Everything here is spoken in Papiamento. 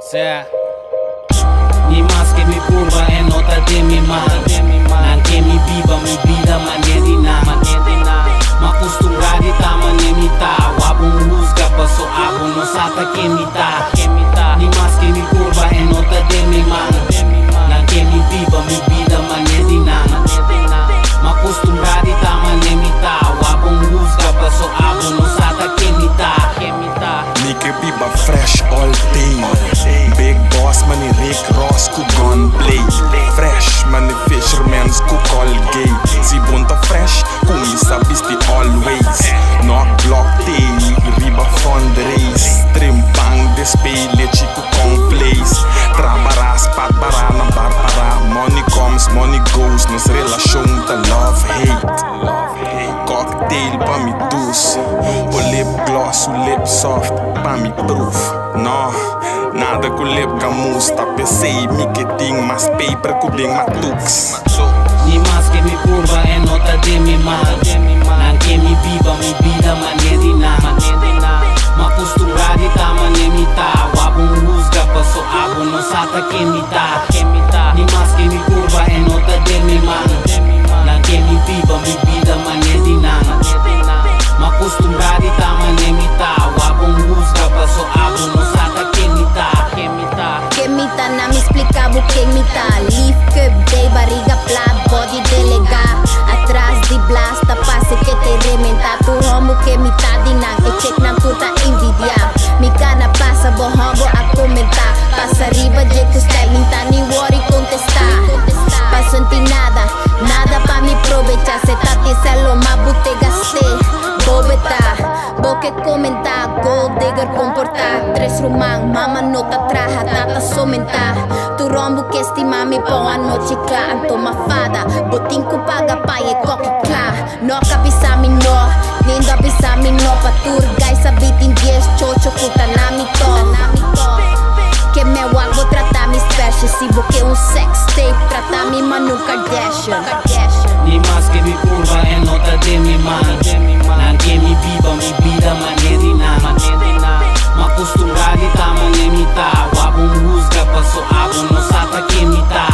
Sea. Ni maske mi purba e no ta den mi man. Nan ke mi biba mi bida mane di nan. M'a kustumbrá di ta mane mi ta. Wak bon husga paso abo no sa ta ken mi ta. Ni maske mi purba e no ta den mi man. Nan ke mi biba mi bida mane di nan. M'a kustumbrá di ta mane mi ta. Wak bon husga paso abo no sa ta ken mi ta. Mi ke biba fresh all day. Big boss mane Rick Ross ku gunplay. Fresh mane Fisherman's ku Colgate. Si bo n'ta fresh, kuminsá bisti always. Knock block tey riba fundraise. Trim pan despey lechi ku cornflakes. Trabará, spat bará na bar pará. Money comes, money goes. Nos relashon ta love hate. Cocktail pa mi dus. Bo lip gloss su lip soft pa mi proof. No, nada ku lip camus. Ta p'esei mi ke tin mas paper ku den matuks. Ni maske mi purba e no ta den mi man. Nan ke mi biba mi bida mane di nan. M'a kustumbrá di ta mane mi ta. Wak bon husga paso abo no sa ta ken mi ta. Ni maske mi purba e no ta den mi man. Nan ke mi biba mi bida mane di nan. M'a kustumbrá di ta mane mi ta. Wak bon husga paso abo no sa ta ken mi ta. Ken mi ta na mi splika bo ken mi ta. Leaf cup day barriga plat body delega. Atras di blas ta pase ke te rementa. Tur hombo ke mi ta di nan e check nan tur ta envidia. Mi kana pasa bo hombo a comenta. Pasa riba dje ku style mi ta ni worry contesta. Paso nti nada, nada pa mi probecha. Se ta ti lo ma bute gaste. Bobeta, bo ke comenta. Gold digger comporta. Tres ruman, mama no ta traha, tata somenta. Tur hombo ke estima mi pon anochi kla. Anto m'a fada, bo tin ku paga pa e koki kla. No ka bisa mi no, nindo a bisa mi no. Pa tur guys a bitin 10 chocho ku ta na mi top. Ke me wak bo trata mi special. Si bo ke un sex tape, trata mi Manu Kardashian. Ni maske mi purba e no ta den mi man. Nan ke mi biba mi bida mane di nan. M'a kustumbrá di ta mane mi ta. Wak bon husga paso abo no sa ta ken mi ta.